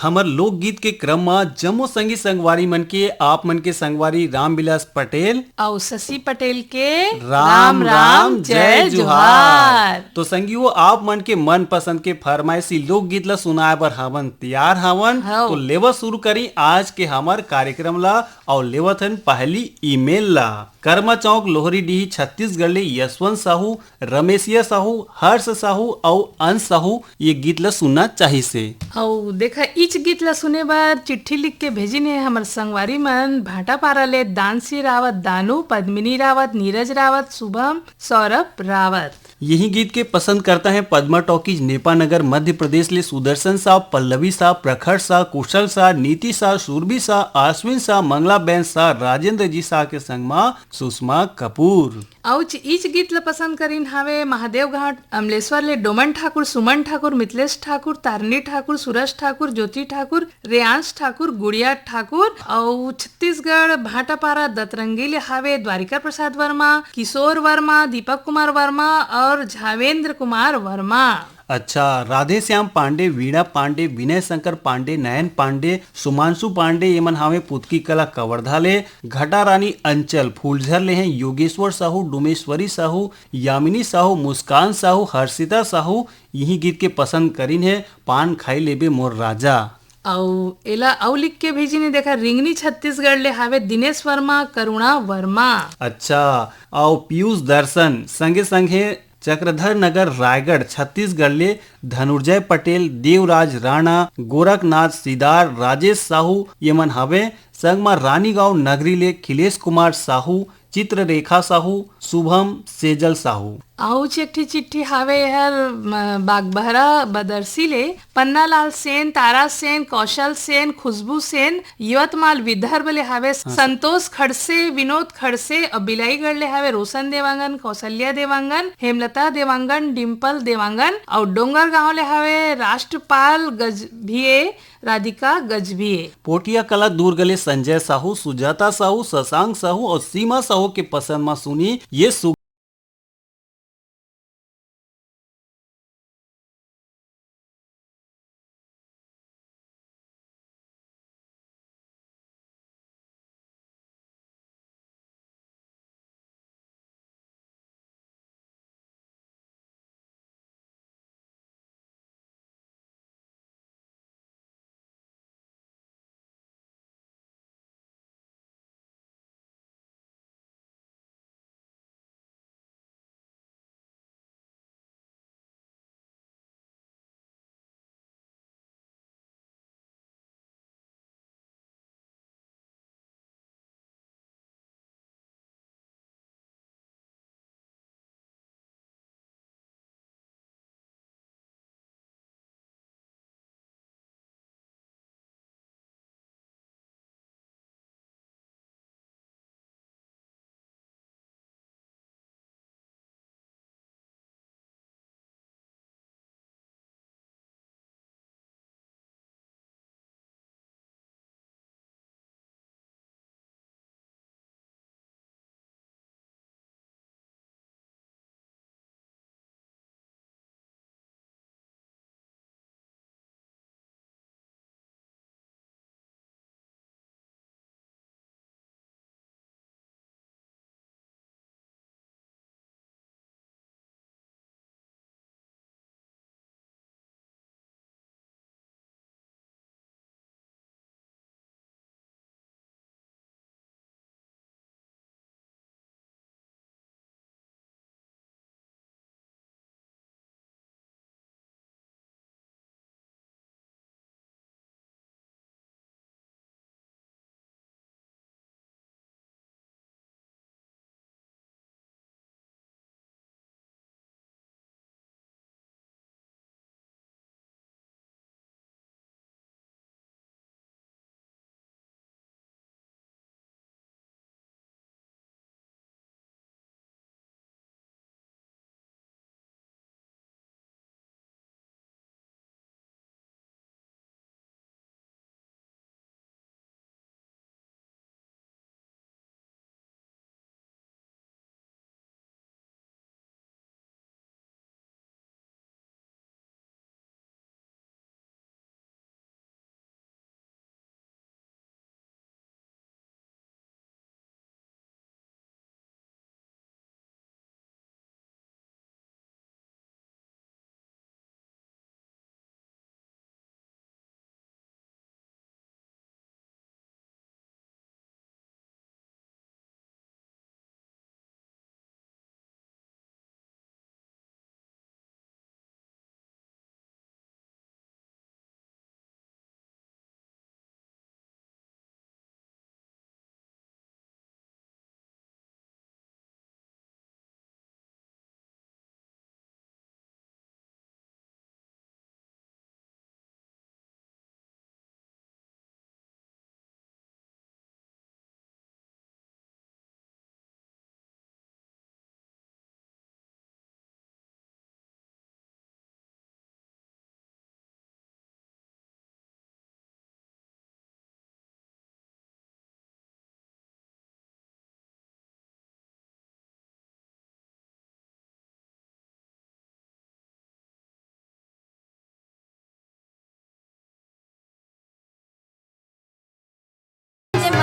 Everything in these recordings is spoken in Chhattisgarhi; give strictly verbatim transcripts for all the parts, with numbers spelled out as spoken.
हमर लोकगीत के क्रम म जम्मो संगी संगवारी मन के, आप मन के संगवारी रामविलास पटेल अउ शशि पटेल के राम राम, जय जोहार। तो संगियो, आप मन के मनपसंद के फरमाइशी लोकगीत ला सुनाए बर हमन तैयार हावन। हव। तो लेवत शुरू करी आज के हमर कार्यक्रम ला अउ लेवत हन पहली ईमेल ला। करमा चौक, लोहरी डीही, छत्तीसगढ़ ले यशवंत साहू, रमेशिया साहू, हर्ष साहू अउ अंश साहू ये गीत ला सुनना चाहिसे। अउ देखा, इच गीत ला सुने बर चिट्ठी लिख के भेजिन हे हमर संगवारी मन भाटापारा ले दानसी रावत, दानू, पद्मिनी रावत, नीरज रावत, शुभम, सौरभ रावत। यही गीत के पसंद करता है पद्मा टॉकीज, नेपानगर, मध्य प्रदेश ले सुदर्शन शाह, पल्लवी शाह, प्रखर शाह, कुशल शाह, नीति शाह, सुरभि शाह, आश्विन शाह, मंगला बेन शाह, राजेंद्र जी शाह के संग मा सुषमा कपूर। अउच इच गीत ल पसंद करिन हावे महादेव घाट अमलेश्वर ले डोमन ठाकुर, सुमन ठाकुर, मितलेश ठाकुर, तारनी ठाकुर, सुरज ठाकुर, ज्योति ठाकुर, रेयांश ठाकुर, गुड़िया ठाकुर। अउ छत्तीसगढ़ भाटापारा दतरंगी ले हावे द्वारिका प्रसाद वर्मा, किशोर वर्मा, दीपक कुमार वर्मा और झावेंद्र कुमार वर्मा। अच्छा, राधेश्याम पांडे, वीणा पांडे, विनय शंकर पांडे, नयन पांडे, सुमांशु पांडे, ये मन हावे पुतकी कला कवर्धा ले। घटा रानी अंचल फूलझर ले हैं योगेश्वर साहू, डोमेश्वरी साहू, यामिनी साहू, मुस्कान साहू, हर्षिता साहू। यही गीत के पसंद करिन है पान खाई लेबे मोर राजा। अउ एला अउ लिख के भेजिन हे, देखा, रिंगनी छत्तीसगढ़ ले हावे दिनेश वर्मा, करुणा वर्मा। अच्छा, अउ पीयूष दर्शन संगे संगे चक्रधर नगर रायगढ़ छत्तीसगढ़ ले धनुर्जय पटेल, देवराज राणा, गोरखनाथ सिदार, राजेश साहू ये मन हवे। संग म रानीगांव नगरी ले खिलेश कुमार साहू, चित्ररेखा साहू, शुभम सेजल साहू। आउच एक ठी चिट्ठी हावे, एहर म, बागबहरा बदरसी ले पन्नालाल सेन, तारा सेन, कौशल सेन, खुशबू सेन, यवतमाल विदर्भ ले हावे। हाँ, सर। संतोष खड़से, विनोद खड़से अउ बिलाईगढ़ ले हावे रोशन देवांगन, कौशल्या देवांगन, हेमलता देवांगन, डिम्पल देवांगन अउ डोंगरगांव ले हावे राष्ट्रपाल गजभिये, राधिका गजभिये। पोटिया कला दुर्ग ले संजय साहू, सुजाता साहू, शशांक साहू अउ सीमा साहू के पसंद म सुनी ये सु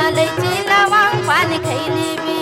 अलैची लवंग पान खैली भी।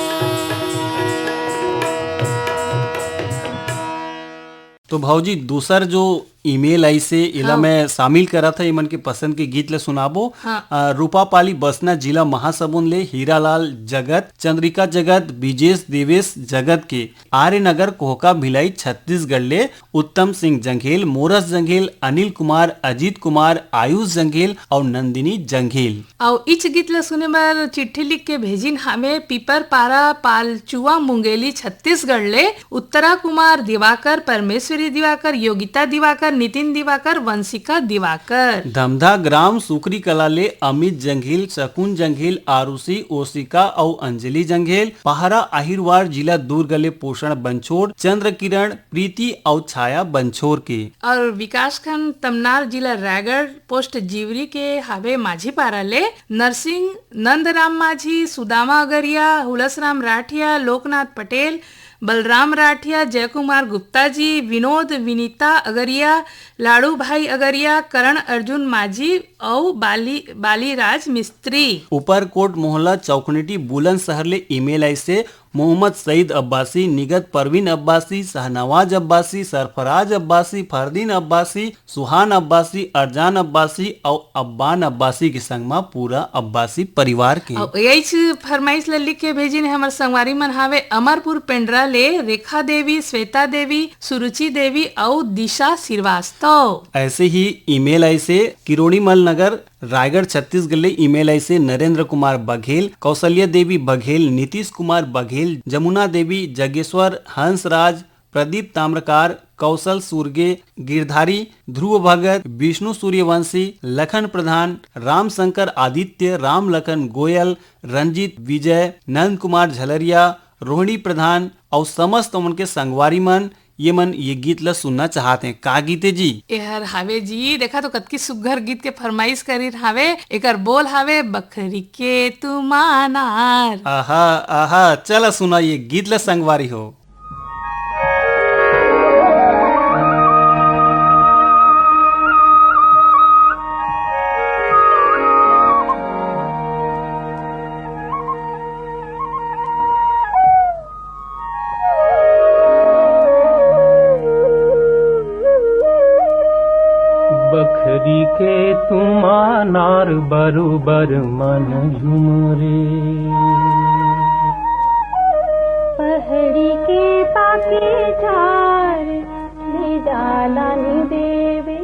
तो भौजी, दूसर जो ईमेल आइसे, एला हाँ। मैं शामिल करत हे, एमन के पसंद के गीत ल सुनाबो। हाँ। अ, रूपापाली बसना, जिला महासमुंद ले हीरालाल जगत, चंद्रिका जगत, विजेश देवेश जगत के आर्य नगर कोहका भिलाई छत्तीसगढ़ ले उत्तम सिंह जंघेल, मोरस जंघेल, अनिल कुमार, अजीत कुमार, आयुष जंघेल अउ नंदिनी जंघेल। अउ इच गीत ल सुने बर चिट्ठी लिख के भेजिन हावे पीपर पारा पालचुआ मुंगेली छत्तीसगढ़ ले उत्तरा कुमार दिवाकर, परमेश्वरी दिवाकर, योगिता दिवाकर, नितिन दिवाकर, वंशिका दिवाकर। धमधा ग्राम सुकरी कला ले अमित जंघेल, शकुन जंघेल, आरुषि, ओशिका अउ अंजलि जंघेल। पहरा आहिरवार, जिला दुर्ग ले पोषण बंछोड़, चंद्र किरण, प्रीति अउ छाया बंछोर के। और विकासखंड तमनार, जिला रायगढ़, पोस्ट जीवरी के हावे माझीपारा ले नरसिंह नंदराम माझी, सुदामा अगरिया, हुलसराम राठिया, लोकनाथ पटेल, बलराम राठिया, जयकुमार गुप्ता जी, विनोद विनीता अगरिया, लाड़ू भाई अगरिया, करण अर्जुन माझी अउ बाली, बालीराज मिस्त्री। ऊपरकोट मोहल्ला चौकनेटी बुलंदशहर ले ईमेल आइसे मोहम्मद सईद अब्बासी, निगत परवीन अब्बासी, शाहनवाज अब्बासी, सरफराज अब्बासी, फरदीन अब्बासी, सुहान अब्बासी, अरजान अब्बासी अउ अब्बान अब्बासी के संग म पूरा अब्बासी परिवार के। अउ यहीच फरमाइश ल लिख के भेजिन हे हमर संगवारी मन हावे अमरपुर पेंड्रा ले रेखा देवी, श्वेता देवी, सुरुचि देवी अउ दिशा श्रीवास्तव। ऐसे ही ईमेल आइसे किरोड़ीमल नगर, रायगढ़, छत्तीसगढ़ ले ईमेल आइसे नरेंद्र कुमार बघेल, कौशल्या देवी बघेल, नीतीश कुमार बघेल, जमुना देवी, जगेश्वर हंसराज, प्रदीप ताम्रकार, कौशल सूरगे, गिरधारी, ध्रुव भगत, विष्णु सूर्यवंशी, लखन प्रधान, रामशंकर आदित्य, रामलखन गोयल, रंजीत विजय, नंद कुमार झलरिया, रोहिणी प्रधान अउ समस्त मन के संगवारी मन, ये मन ये गीत ल सुनना चाहत हैं। का गीत हे जी? एहर हावे जी, देखा तो कतकी सुग्घर गीत के फरमाइश करिन हावे। एकर बोल हावे बखरी के तुमानार। आहा, आहा, चला सुना ये गीत ल संगवारी हो। बखरी के तुमानार बरोबर मन झुमरे। पहरी के पाके झार ले जाला नी देवे।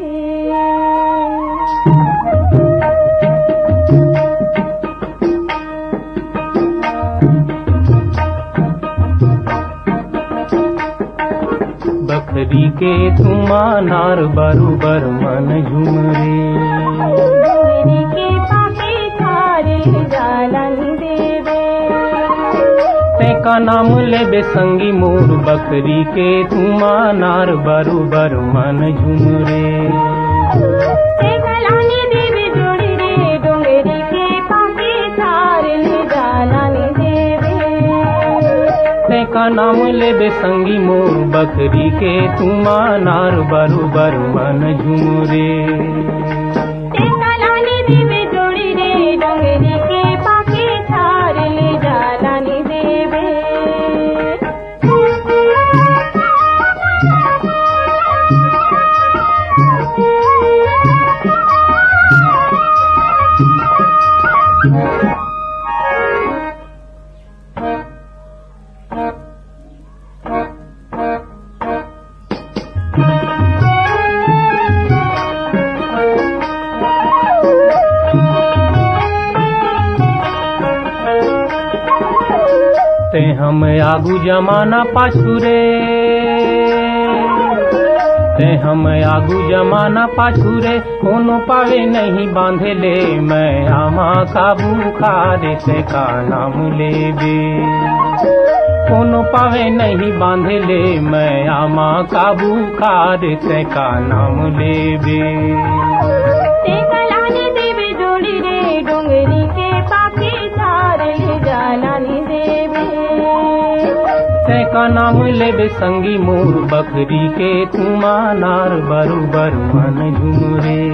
बखरी के तुमानार बरोबर मन झुमरे। बखरी के पाके झार ले जाला नी देवे। तें का नाम लेबे संगी मोर बखरी के तुमानार बरोबर मन झुमरे। तें का लाने देबे जोड़ी रे डोंगरी के पाके झार ले जाला नी देबे। तें का नाम लेबे संगी मोर बखरी के तुमानार बरोबर मन झुमरे। तें का लाने देबे जोड़ी रे डोंगरी के पाके झार ले जाला नी देबे। तें हम आगू जमाना पाछू रे, तें हम आगू जमाना पाछू रे, कोनो पावे नहीं बांधे ले, मैं आमा का बुखार से का नाम लेबे। कोनो पावे नहीं बांधे ले, मैं आमा का बुखार से का नाम लेबे। तें का लाने देबे जोड़ी रे, डोंगरी के पाके झार ले जाला नी देबे। तें का नाम लेबे संगी मोर बखरी के तुमानार बरोबर मन झुमरे।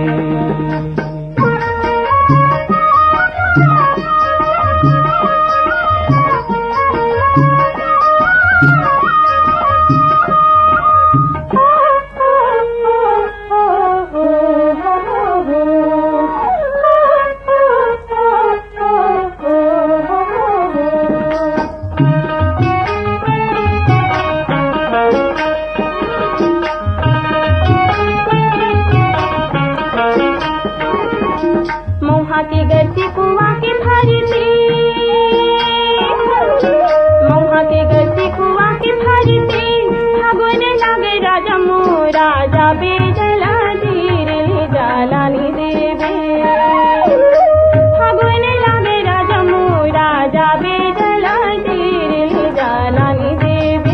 बेजला तीर ले जाला नी देबे। फागुन लागे राजा मोरा जा बेजला तीर ले जाला नी देबे।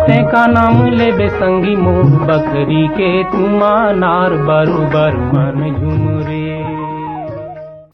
तें का नाम लेबे संगी मोर बखरी के तुमा नार बरोबर मन झुमरे।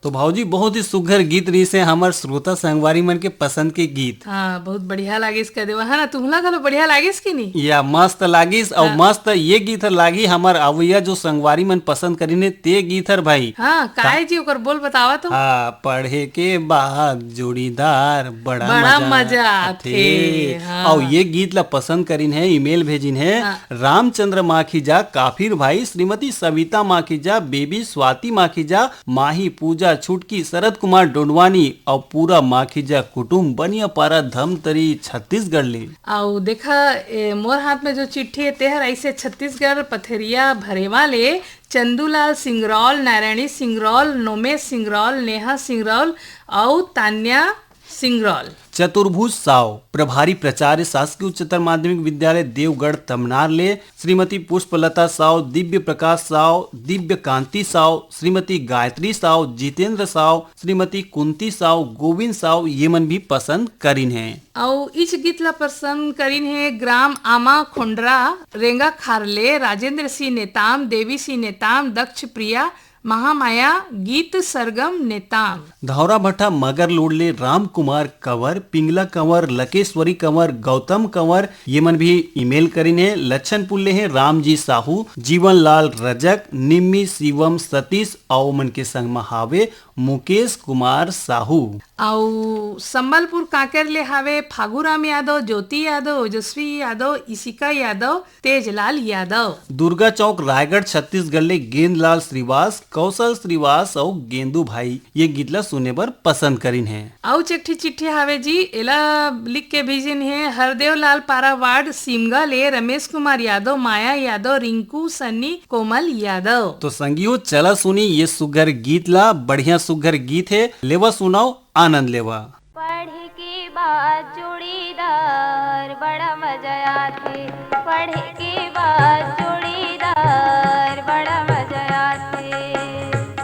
तो भाऊजी, बहुत ही सुघर गीत रहिस हे, हमर श्रोता संगवारी मन के पसंद के गीत। हाँ, बहुत बढ़िया लागिस कह देवा, है ना? तुमला घलो बढ़िया लागिस कि नहीं? या मस्त लागिस, अउ हाँ। मस्त ये गीत हर लागी हमर अवैया जो संगवारी मन पसंद करिन हे ते गीत हर भाई। हाँ, का- काय जी ओकर बोल बतावा तो। हाँ, पढ़े के बाद जोड़ीदार बड़ा बड़ा मजा मजा आथे। आथे। हाँ। अउ ये गीत ला पसंद करिन हे, email भेजिन हे हाँ। रामचंद्र माखीजा, काफिर भाई, श्रीमती सविता माखीजा, बेबी स्वाति माखीजा, माही पूजा छुटकी, शरद कुमार डोडवानी अउ पूरा माखीजा कुटुम बनियापारा धमतरी छत्तीसगढ़ ले। अउ देखा, ए, मोर हाथ में जो चिट्ठी हे, तेहर अइसे छत्तीसगढ़ पथरिया भरेवा ले चंदूलाल सिंगरौल, नारायणी सिंगरौल, नोमेश सिंगरौल, नेहा सिंगरौल अउ तान्या सिंगरौल। चतुर्भुज साव, प्रभारी प्राचार्य, शासकीय उच्चतर माध्यमिक विद्यालय देवगढ़ तमनार ले, श्रीमती पुष्पलता साव, दिव्य प्रकाश साव, दिव्य कांति साव, श्रीमती गायत्री साव, जितेंद्र साव, श्रीमती कुंती साव, गोविंद साव, ये मन भी पसंद करिन हे। अउ इच गीत ला पसंद करिन हे ग्राम आमा खोंडरा, रेंगा खार ले राजेंद्र सिंह नेताम, देवी सिंह नेताम, दक्ष प्रिया, महामाया गीत सरगम नेताम। धौरा भट्ठा मगर लोड ले राम कुमार कंवर, पिंगला कंवर, लकेश्वरी कंवर, गौतम कंवर, ये मन भी email करिन हे। लच्छनपुर ले हे रामजी साहू, जीवन लाल रजक, निम्मी, शिवम, सतीश अउ मन के संग म हावे मुकेश कुमार साहू। अउ संबलपुर कांकेर ले हावे फागुराम यादव, ज्योति यादव, ओजस्वी यादव, इशिका यादव, तेजलाल यादव। दुर्गा चौक रायगढ़ छत्तीसगढ़ ले गेंदलाल श्रीवास, कौशल श्रीवास अउ गेंदू भाई ये गीत ला सुने बर पसंद करिन हे। अउ एक ठी चिट्ठी हावे जी, एला लिख के भेजिन हे हरदेव लाल पारा वार्ड सिमगा ले रमेश कुमार यादव, माया यादव, रिंकू, सन्नी, कोमल यादव। तो संगियो, चला सुनी ये सुघर गीत ला, बढ़िया सुघर गीत हे, लेवा सुनाओ, आनंद लेवा। पढ़े के बाद जोड़ीदार बड़ा मजा आथे, पढ़े के बाद जोड़ीदार बड़ा मजा आथे।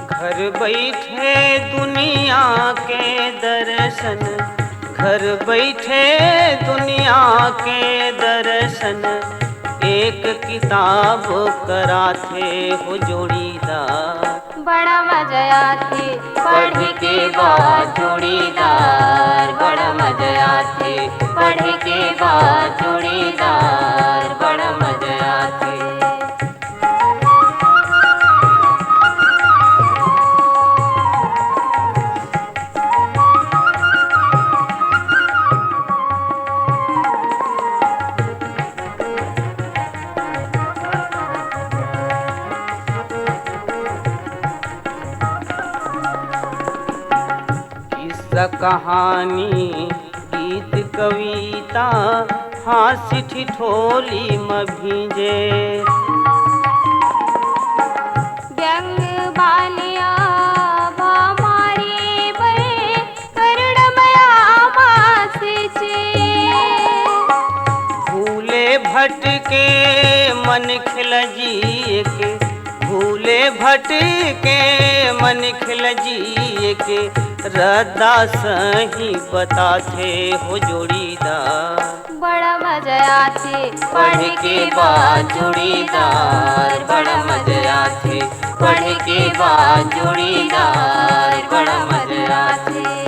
घर बैठे दुनिया के दर्शन, घर बैठे दुनिया के दर्शन, एक किताब कराथे हो जोड़ीदार। बड़ा मजा आथे पढ़ के बा जोड़ीदार, बड़ा मजा आथे पढ़ के बा जोड़ीदार, बड़ा मजा आथे। किस्सा कहानी, गीत कविता, हास्य ठिठोली म भींजे। व्यंग बालिया भा मारे बर करुणमया मासिचे। भूले भटके मन खिलजिए के, भूले भटके मन खिलजिए के, रद्दा सही बताथे हो जोड़ीदार। बड़ा मजा आथे पढ़ के बा जोड़ीदार, बड़ा मजा आथे पढ़ के बा जोड़ीदार, बड़ा मजा आथे।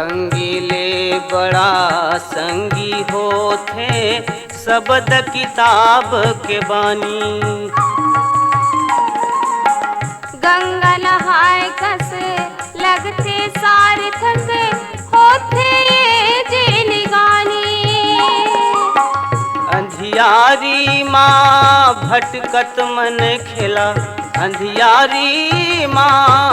संगी ले बड़ा संगी होथे, शब्द किताब के बानी। गंगा नहाय कस लगथे सार्थक होथे ये जिनगानी। अंधियारी मा भटकत मन खेला, अंधियारी मा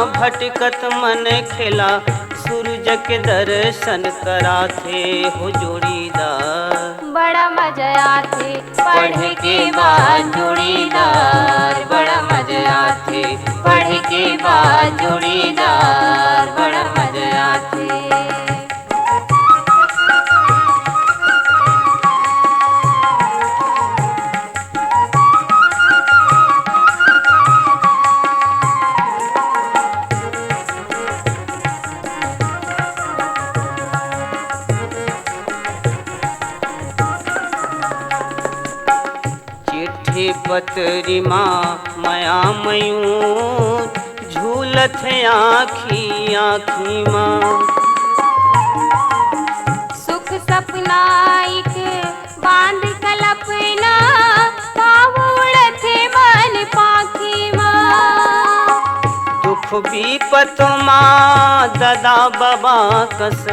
भटकत मन खेला, सूरज के दर्शन कराथे हो जोड़ीदार। बड़ा मजा आथे पढ़े के बाद जोड़ीदार, बड़ा मजा आथे पढ़े के बाद जोड़ीदार, बड़ा मजा आथे। चिट्ठी पतरी मा मया मयूर झूलत हे आँखी आँखी मा। सुख सपना एक बांध कल्पना, पाँव उड़त हे मन पाँखी मा। दुख बिपत मा ददा बबा कस,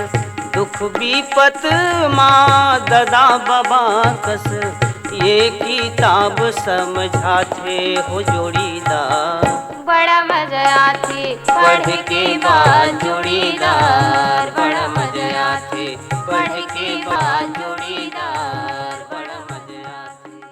दुख बिपत मा ददा बबा कस, ये किताब समझाथे हो जोड़ीदार। बड़ा मजा आथे पढ़ के बाद जोड़ीदार, बड़ा मजा आथे पढ़ के बाद जोड़ीदार, बड़ा मजा आथे।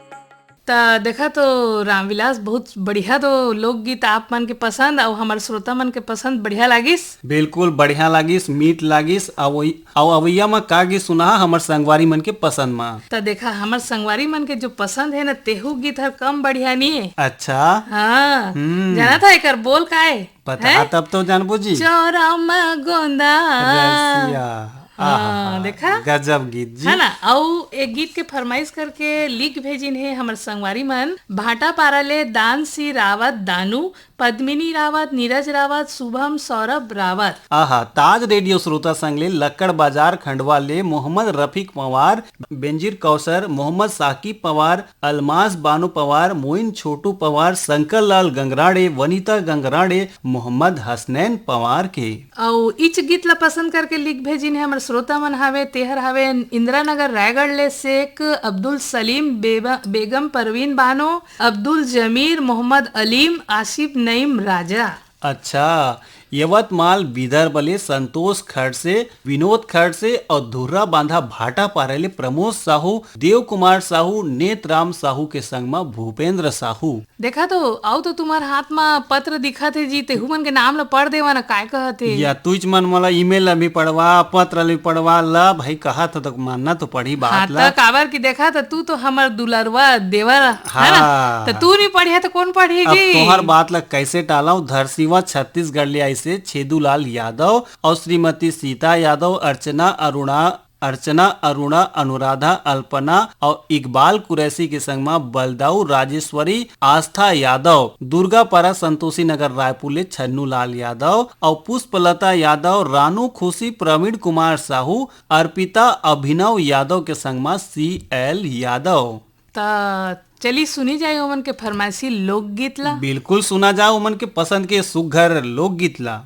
त देखा तो रामविलास, बहुत बढ़िया तो लोकगीत आप मन के पसंद अउ हमर श्रोता मन के पसंद बढ़िया लागिस। बिल्कुल बढ़िया लागिस, मीठ लागिस। अउ अउ अवैया म का गीत सुना हमर संगवारी मन के पसंद म? त देखा, हमर संगवारी मन के जो पसंद हे न, तेहू गीत हर कम बढ़िया नी हे। अच्छा। हाँ। हम्म। जाना था एकर बोल का हे? बता, हैं? तब तो जानबो जी। चौरा म गोंदा। रसिया। हाँ, आहा, देखा? गजब गीत जी। है ना? अउ एक गीत के फरमाइश करके लिख भेजिन हे हमर संगवारी मन, भाटापारा ले दानसी रावत दानू, पद्मिनी रावत, नीरज रावत, शुभम, सौरभ रावत। आहा, ताज रेडियो श्रोता संग ले लक्कड़ बाजार खंडवा ले मोहम्मद रफीक पंवार, बेंजीर कौसर, मोहम्मद साकिब पंवार, अलमास बानो पंवार, मोइन छोटू पंवार, शंकर लाल गंगराड़े, वनिता गंगराड़े, मोहम्मद हसनैन पंवार के। अउ इच गीत ला पसंद करके लिख भेजिन हे हमर श्रोता मन हावे, तेहर हावे इंदिरा नगर रायगढ़ ले शेख अब्दुल सलीम, बेबा-, बेगम परवीन बानो, अब्दुल जमीर, मोहम्मद अलीम, आसिफ नईम राजा। अच्छा, यवतमाल विदर्भ ले संतोष खड़से, विनोद खड़से अउ धुर्रा बांधा भाटापारा ले प्रमोद साहू, देव कुमार साहू, नेतराम साहू के संग म भूपेंद्र साहू। देखा तो, अउ तो तुम्हर हाथ म पत्र दिखत हे जी, तेहू मन के नाम ल पढ़ देवा न, काय कहत हे? या तुच मन मोला ईमेल ल भी पढ़वा, पत्र ल भी पढ़वा, ल भाई कहत हो तो मानना तो पढ़ी बात हाँ, ल। त काबर कि देखा त तू तो हमर दुलरवा देवर, है ना? हाँ। त तू नहीं पढ़िया त कौन पढ़ी अब जी? तोहर बात ल कैसे टालव, धरसीवा छत्तीसगढ़ ले आइसे छेदूलाल यादव अउ श्रीमती सीता यादव, अर्चना अरुणा, अर्चना अरुणा, अनुराधा अल्पना अउ इकबाल कुरैशी के संग म बलदाऊ राजेश्वरी, आस्था यादव, दुर्गापारा संतोषी नगर रायपुर ले छन्नू लाल यादव अउ पुष्पलता यादव, रानू खुशी, प्रवीण कुमार साहू, अर्पिता अभिनव यादव के संग म सी एल यादव। त चली सुनी जाए ओमन के फरमाइशी लोकगीत ला। बिल्कुल सुना जाए ओमन के पसंद के सुघर लोकगीत ला।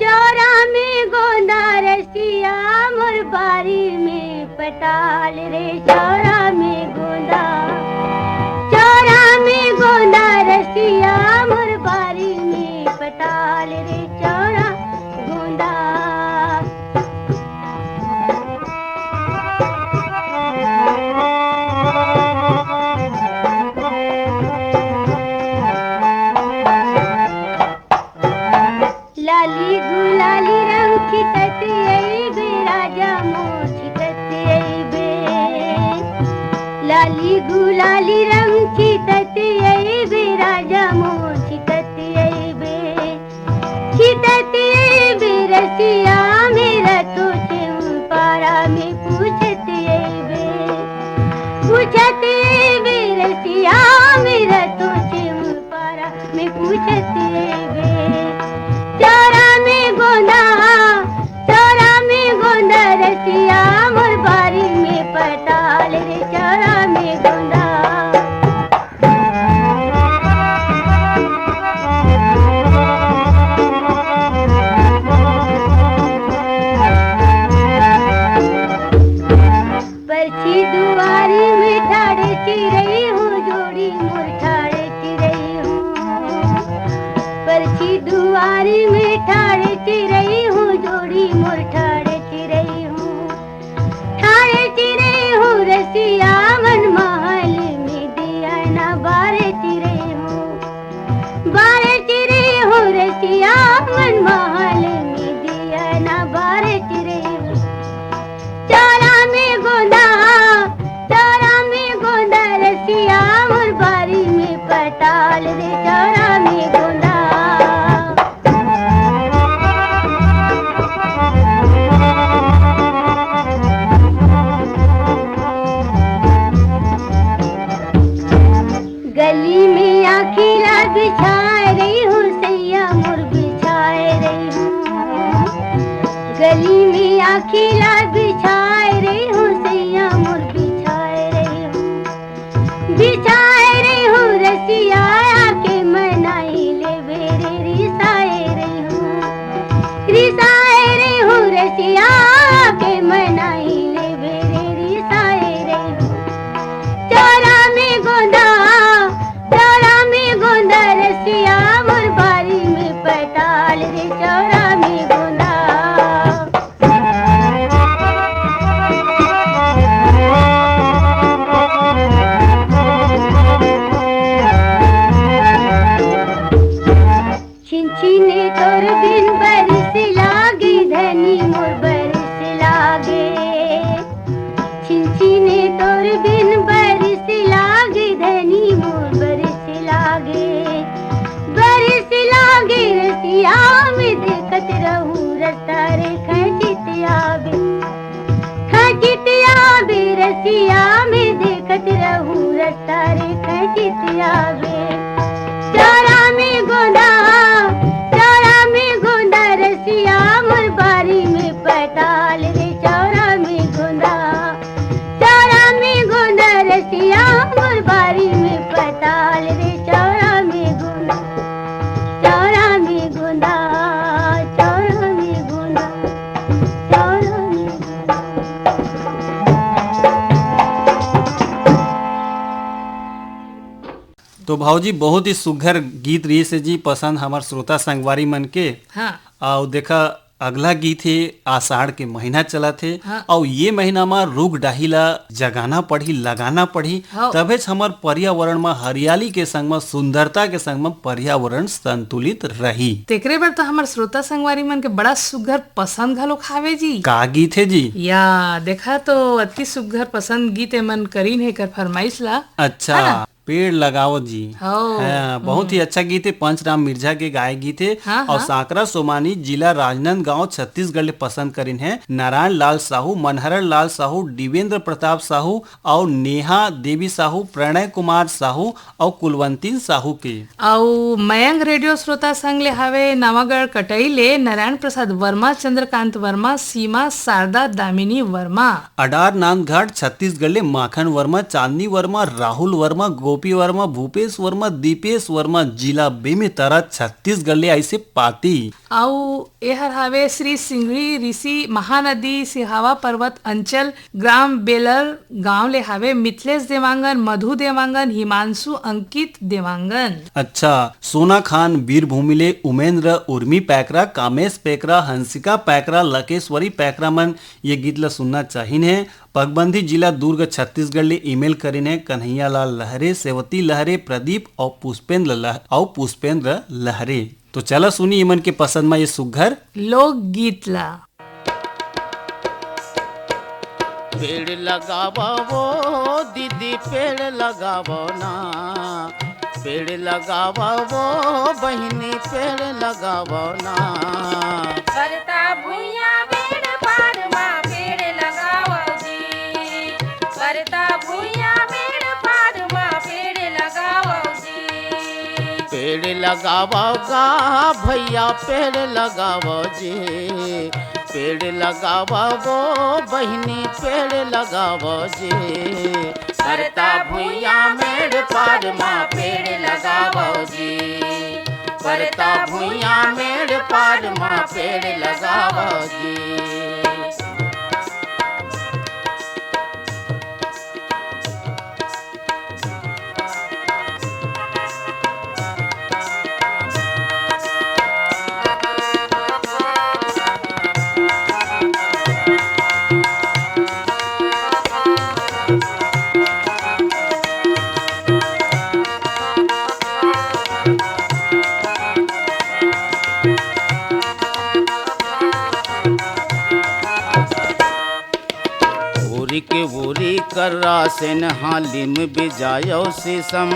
चौरा में गोंदा रसिया मोर बारी में पटाल रे, चौरा में गोंदा, चौरा में गोंदा रसिया मोर बारी में पटाल रे, चौरा गोंदा। लाली गुलाली रंग छिटत अइबे राजा मोर छिटत अइबे। लाली गुलाली रंग छिटत अइबे राजा मोर छिटत अइबे। छिटत अइबे रसिया मेरा तो छेम पारा में पूछत अइबे। पूछत अइबे रसिया मेरा तो छेम पारा में पूछत अइबे। चौरा में गोंदा, चौरा में गोंदा रसिया मोर बारी में पटाल रे, चौरा में गोंदा। परछी दुआरी में ठाड़े चिरई हो, जोड़ी मोर ठाड़े चिरई हो। में आँखी ला बिछाए रही हूँ, सैया मोर बिछाए रही हूँ। गली में आँखी ला बिछाए रही हूँ, सैया मोर बिछाए रही हूँ। बिछाए रही हूँ रसिया के, मैं नहीं ले बेरे रिसाए रही हूँ। रिसाए रही हूँ रसिया के, मैं नहीं ले बेरे रिसाए रही हूँ। चौरा में गोंदा, चौरा में गोंदा रसिया, मोर बारी में पताल रे, चौरा में गोंदा। छिनछिने तोर बिन बरिस लागे, धनी मोर बरिस लागे। छिनछिने तोर बिन बरिस लागे, धनी मोर बरिस लागे। बरिस लागे रसिया में, देखत रहूं रस्ता रे खचित आवे। खचित आवे रसिया में, देखत रहूं रस्ता रे खचित आवे। चौरा में गोंदा, चौरा में गोंदा रसिया, मोर बारी में पताल रे, चौरा में गोंदा। चौरा में गोंदा रसिया, मोर बारी में पताल रे, चौरा में गोंदा। चौरा में गोंदा, चौरा में गोंदा, चौरा में गोंदा। तो भाऊजी, बहुत ही सुघर गीत रहिस हे जी, पसंद हमर श्रोता संगवारी मन के। हाँ। अउ देखा, अगला गीत हे, आषाढ़ के महीना चलत हे, हाँ। अउ ये महीना म रुख डाही ला जगाना पड़ही, लगाना पड़ही, हाँ। तभेच हमर पर्यावरण म हरियाली के संग म सुंदरता के संग म पर्यावरण संतुलित रही। तेकरे बर तो हमर श्रोता संगवारी मन के बड़ा सुघर पसंद घलोक हावे जी। का गीत हे जी? या, देखा तो अति सुघर पसंद गीत एमन करीन हे, एकर फरमाइश ला। अच्छा। है ना? पेड़ लगाओ जी। हो। हाँ, बहुत ही हम्म। अच्छा गीत हे, पंचराम मिर्जा के गाए गीत हे। हाँ, और हाँ। सांकरा सोमानी, जिला राजनांदगांव, छत्तीसगढ़ ले पसंद करिन हे नारायण लाल साहू, मनहरण लाल साहू, दिवेंद्र प्रताप साहू और नेहा देवी साहू, प्रणय कुमार साहू और कुलवंतीन साहू के। अउ मयंक रेडियो श्रोता संघ ले हवे नवागढ़ कटई ले नारायण प्रसाद वर्मा, चंद्रकांत वर्मा, सीमा, शारदा, दामिनी वर्मा। अडार नांदघाट छत्तीसगढ़ ले माखन वर्मा, चांदनी वर्मा, राहुल वर्मा, गोपी वर्मा, भूपेश वर्मा, दीपेश वर्मा, जिला बेमेतरा छत्तीसगढ़ ले आइसे पाती। अउ एहर हावे श्री सिंघड़ी ऋषि महानदी सिहावा पर्वत अंचल ग्राम बेलर गांव ले हावे मिथलेश देवांगन, मधु देवांगन, हिमांशु, अंकित देवांगन। अच्छा, सोना खान बीरभूमि ले उमेंद्र, उर्मी पैकरा, कामेश पैकरा, हंसिका पैकरा, लकेश्वरी पैकरा मन ये गीत ला सुनना चाहिन हे। पगबंधी जिला दुर्ग छत्तीसगढ़ ले ईमेल करिन हे कन्हैया लाल लहरे, सेवती लहरे, प्रदीप और पुष्पेंद्र लह-, और पुष्पेंद्र लहरे। तो चला सुनी इमन के पसंद म ये सुघर लोकगीत ला। पेड़ लगावा वो दीदी, पेड़ लगावा ना, पेड़ लगावा वो बहिनी, पेड़ लगावा ना। परता भुइयां मेड़ पार मा पेड़ लगावा जी, परता भुइयां मेड़ पार मा पेड़ लगावा जी। पेड़ लगावा गा भैया, पेड़ लगावा जी, पेड़ लगावा वो बहिनी, पेड़ लगावा जी। परता भुइयां मेड़ पार मा पेड़ लगावा जी, परता भुइयां मेड़ पार मा पेड़ लगावा जी। उरी के उरी कर रासेन हालिम बिजायो सीसम,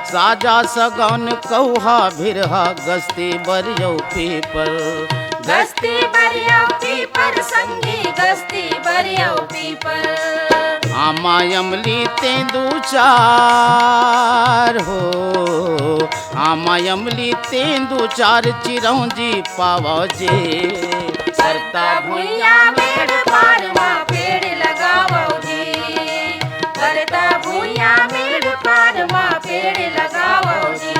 साजा सगौन कौहा भिरहा गस्ती बरियो पीपर। गस्ती बरियो पीपर संगी, गस्ती बरियो पीपर। आमा अमली तेंदू चार हो, आमा अमली तेंदू चार चिरौंजी पावो जे। परता भुइयां मेड़ पार मा पेड़ लगावो जी, परता भुइयां मेड़ पार मा पेड़ लगावो जी।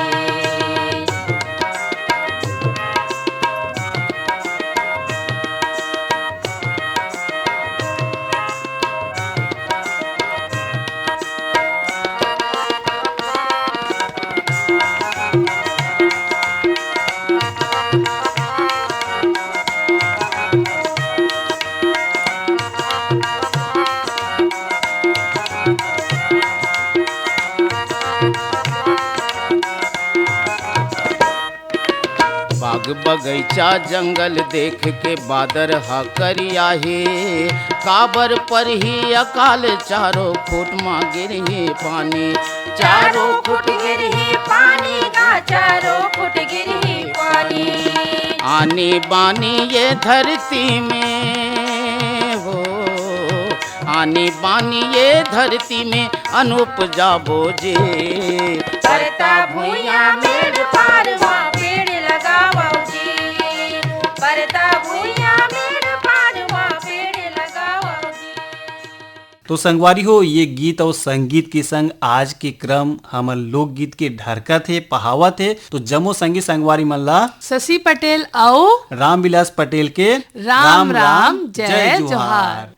बाग बगैचा जंगल देख के बादर ह करिया हे। काबर परही अकाल चारों फुट मा गिरही पानी। चारों फुट गिरही पानी गा, चारों फुट गिरही पानी। आनी बानी ये धरती में हो, आनी बानी ये धरती में अनुपजाबो जी। परता भुइयां मेड़ पार मा पेड़ लगावो जी, परता भुइयां मेड़ पार मा पेड़ लगावो जी। तो संगवारी हो, ये गीत और संगीत के संग आज के क्रम हमर लोकगीत के ढरकत हे, पहावत हे। तो जम्मो संगी संगवारी मन ला शशि पटेल अउ रामविलास पटेल के राम राम, जय जोहार।